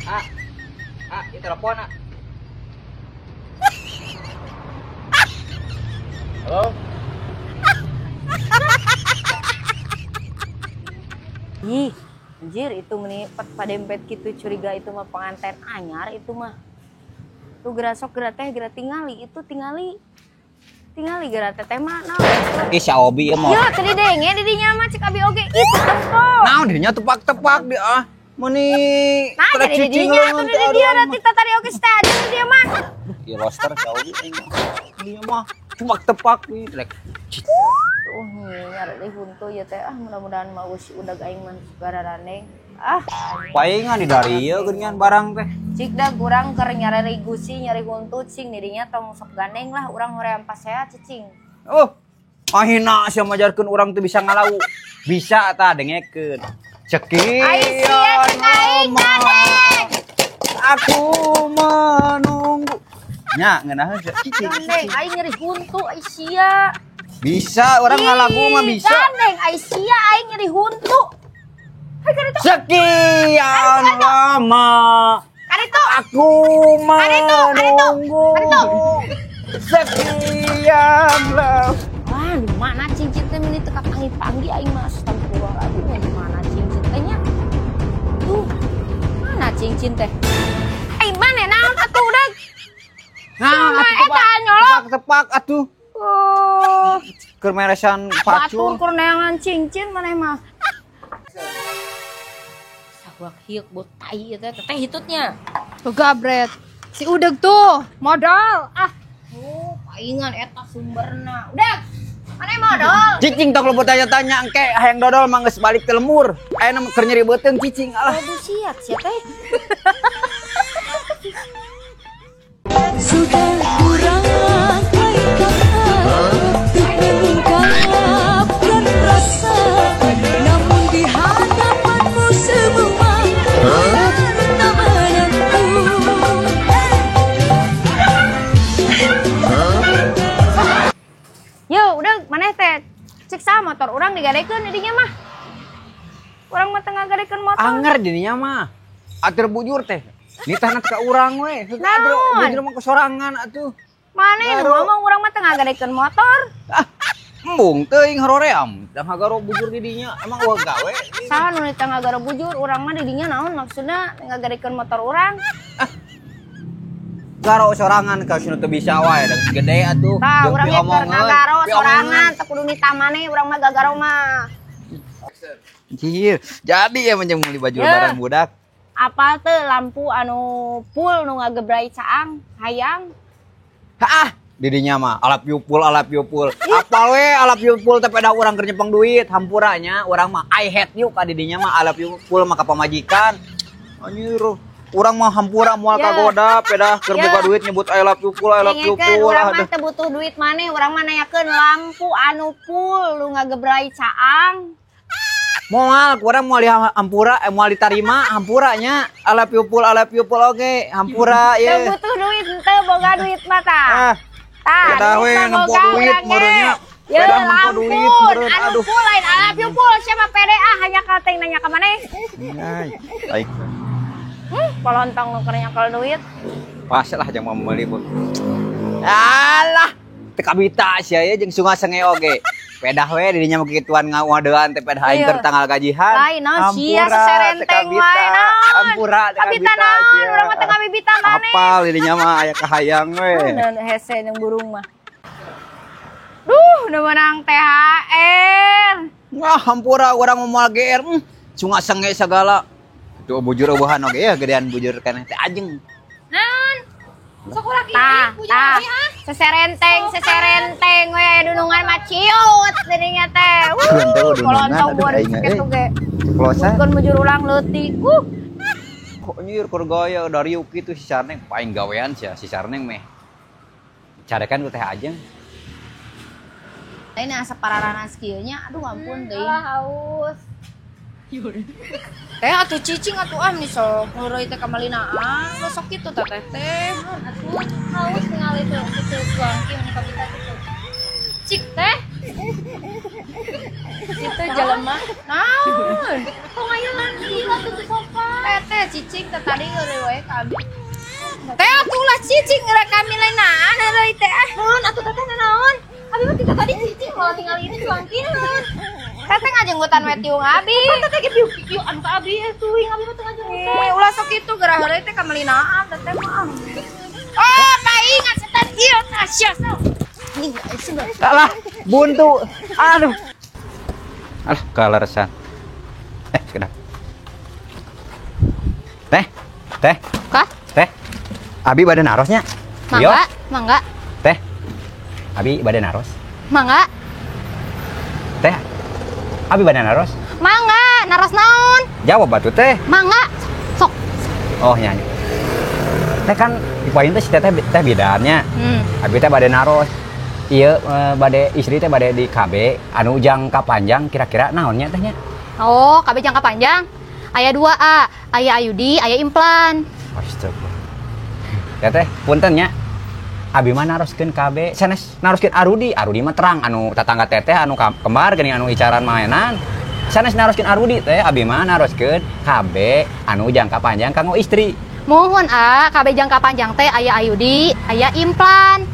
Ah, ah, ini telepon, ah. Halo? Ih, anjir itu meni padempet gitu curiga itu mah pengantin anyar itu mah. Tuh gerasok geura teh geura tingali itu tingali. Tingali geura teh mah naon. Ih, si Obi ieu mah. Ya, tadi denge di dinya mah cek abi oge itu tempo. Naon dinya tepak-tepak di ah. Meni Nah, jadi di dinya atuh di dia da tadi oge teh aja di dia mah. Ieu roster si Obi aing. Dinya mah tepak-tepak di rek. Tuh nyari deh huntu ya teh ah mudah-mudahan mau si udag aing mah gararandeng. Ah, paingan di dari ieu geuningan barang teh. Cik dah kurang keur nyari gusi nyari huntu cing didinya tong sok gandeng lah urang hoream pasea cicing. Oh, ahina sia majarkeun urang teu bisa ngalau. Bisa tah dengekeun. Sekian lama aku menunggu. Nya ngeunaheun cicing. Gandeng aing nyeri huntu ai sia. Bisa orang ngalagu mah bisa. Gandeng ai sia aing nyeri huntu. Sekian lama aku menunggu. Sekian lama. Wah, di mana cincin teh meni teu kapanggih-panggih aing mah astagfirullahaladzim. Di mana cincin teh nya? Tuh, mana cincin teh? Ai mana naon atuh udah. Nah, eta nyolok tepak atuh. Keur meresan pacul. Batur keur neangan cincin maneh mah. Sahuak hiuk bot tai ieu teh teh hitutnya. Gabret. Si Udeg tuh modal. Ah, oh, paingan eta sumberna. Udeg, maneh modal. Cicing tong lo tanya-tanya engke hayang dodol mah geus balik ke lemur. Ayeuna keur nyeri beuteung cicing alah. Aduh siat sia teh. Sudah kurang mengungkapkan rasa, namun di hadapanmu semua tak menentu. Yo, udah maneh teh cek saha motor urang digadekeun didinya mah. Urang mah teu ngagadekeun motor. Anger didinya mah. Atur bujur teh. Nitahna ka urang we. Atur bujur mah kesorangan atuh. Maneh nu ngomong urang mah teu ngagadekeun motor. Ah, embung teuing haroream. Da ngagaro bujur di dinya emang eueuh gawe. Saha nu nitah ngagaro bujur urang mah di dinya naon maksudna ngagadekeun motor urang? Ah. Garo sorangan ka sinu teu bisa wae da gede atuh. Tah urang ge keur ngagaro sorangan teu kudu nitah maneh urang mah gagaro mah. Anjir, jadi ya menjeng meuli baju lebaran budak. Apal teu lampu anu full nu ngagebrai caang hayang. Haah, didinya mah alap yupul alap yupul. Apal we alap yupul teh pedah urang keur nyepeng duit, hampura nya urang mah I hate you ka didinya mah alap yupul mah ka pamajikan. Anjir, urang mah hampura moal kagoda pedah keur boga duit nyebut I love you full, I love you full. Urang mah teu butuh duit maneh, urang mah nanyakeun lampu anu full nu ngagebrai caang. Moal, kurang moal di hampura, moal ditarima hampura nya. Alap yupul oge, hampura ye. Teu butuh duit teu boga duit mah tah. Tah, pedah we nempo duit meureunnya. Ye lampu, anu full lain alap yupul siapa PDA hanya kalteng nanya ka maneh. Baik. Polontong nu keur nyakal duit. Pas lah jeung meuli. Alah, teu kabita sia ye jeung sunga senge oge. Pedah we didinya mah kituan ngawadean teh pedah aing keur tanggal gajihan. Lain naon sia seserenteng wae naon. Hampura teh kabita naon urang mah teu ngabibita maneh. Apal didinya mah aya kahayang we. Hese jeung burung mah. Duh, nu meunang THR. Wah, hampura urang mah moal GR. Sunga senge sagala. Tuh bujur eueuhan oge ya gedean bujur keneh teh ajeng. Naon? Sok urang ieu bujur abi ah. Seserenteng, seserenteng we dunungan mah ciut didinya teh. Kolontong buat kitu ge. Ceplosan. Mun bujur urang leutik. Kok nyir keur gaya dari kitu si Sarneng paing gawean sia si Sarneng meh. Carekan ku teh ajeng. Lain asa pararanas kieu nya aduh ampun deui. Alah haus. Teh atuh cicing atuh ah nih sok ngurui teh kamalina ah lo sok kitu teh teh. Atuh haus ningali tuh kitu suangki mun kabita kitu. Cik teh. Itu jelema. Naon? Kok ngayelan ieu atuh sopan. Teh teh Cicing teh tadi heureuy we ka abi. Teh atuh ulah cicing geura kami lainaan heureuy teh ah. Naon atuh teteh naon? Abi mah tika tadi cicing malah tinggal ini cuangki naon. Teteh ngajenggutan we tiung abi. Kan teteh ge piu-piu anu ka abi tuing abi mah teu ngajenggutan. Eh, ulah sok kitu geura heureuy teh kamelinaan teteh mah. Oh, paingan setan ieu tah sia sok. Alah, buntu. Aduh. Alah, kaleresan. Sekedap. Teh, teh, Kah? teh. Abi bade narosnya. Mangga, mangga, Teh. Abi bade naros. Mangga, Teh. Abi bade naros. Mangga, naros naon? Jawab batu teh. Mangga, sok. Oh, nyanyi. Teh kan dipoin teh si teteh teh bidannya. Abi teh bade naros. Iya, bade istri teh bade di KB anu jangka panjang kira-kira naonnya tehnya? Oh, KB jangka panjang. Aya dua A, aya IUD, aya implan. Astagfirullah. Teteh, punten nya. Abi mah naroskeun KB, sanes naroskeun Arudi. Arudi mah terang anu tetangga teteh anu kembar geuning anu icaran mainan. Sanes naroskeun Arudi teh, abi mah naroskeun KB anu jangka panjang kanggo istri. Mohon A, KB jangka panjang teh aya IUD, aya implan.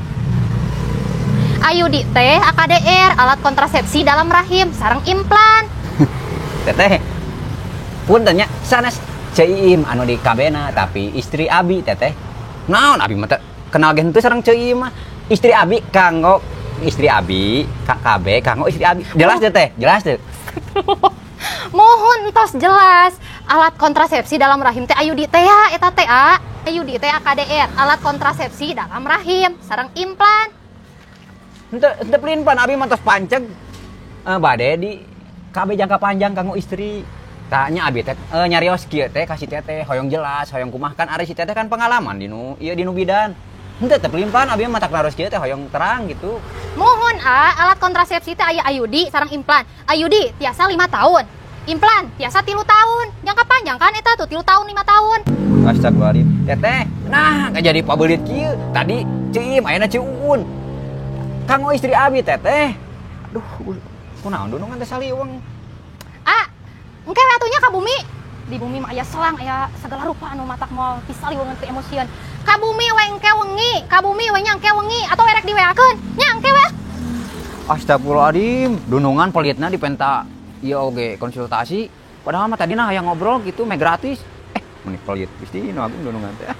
IUD teh AKDR, alat kontrasepsi dalam rahim, sareng implan. Teteh, punten nya, sanes Ceu Iim anu di KB na, tapi istri abi teteh. Naon abi mah kenal ge henteu sareng Ceu Iim mah. Istri abi kanggo istri abi, KB kanggo istri abi. Jelas teh teh, jelas teh. Mohon entos jelas. Alat kontrasepsi dalam rahim teh IUD teh ya, eta teh A. IUD teh AKDR, alat kontrasepsi dalam rahim, sareng implan. Henteu henteu pelin-pelan abi mah tos panceg. Bade di KB jangka panjang kanggo istri. Tanya abi teh nyarios kieu teh ka si teteh hoyong jelas, hoyong kumaha kan ari si teteh kan pengalaman dinu ieu dinu bidan. Henteu teh pelin-pelan abi mah tak naros kieu teh hoyong terang gitu. Mohon A, alat kontrasepsi teh aya IUD sareng implan. IUD tiasa 5 tahun. Implan tiasa 3 tahun. Jangka panjang kan eta tuh 3 tahun 5 tahun. Astagfirullahaladzim. Teteh, nah nggak jadi pabelit kieu. Tadi Ceu Iim ayeuna Ceu Uun. Kanggo istri abi teteh. Aduh, kunaon dunungan teh saliweng. Ah, engke we atuh nya ka bumi. Di bumi mah aya selang, aya segala rupa anu matak moal pisaliwengan teu emosian. Ka bumi we engke wengi, ka bumi we nya engke wengi atau erek di WA-keun. Nya engke we. Astagfirullahaladzim, dunungan pelitna dipenta ieu oge konsultasi. Padahal mah tadi nah hayang ngobrol gitu meh gratis. Meni pelit Gusti nu agung dunungan teh.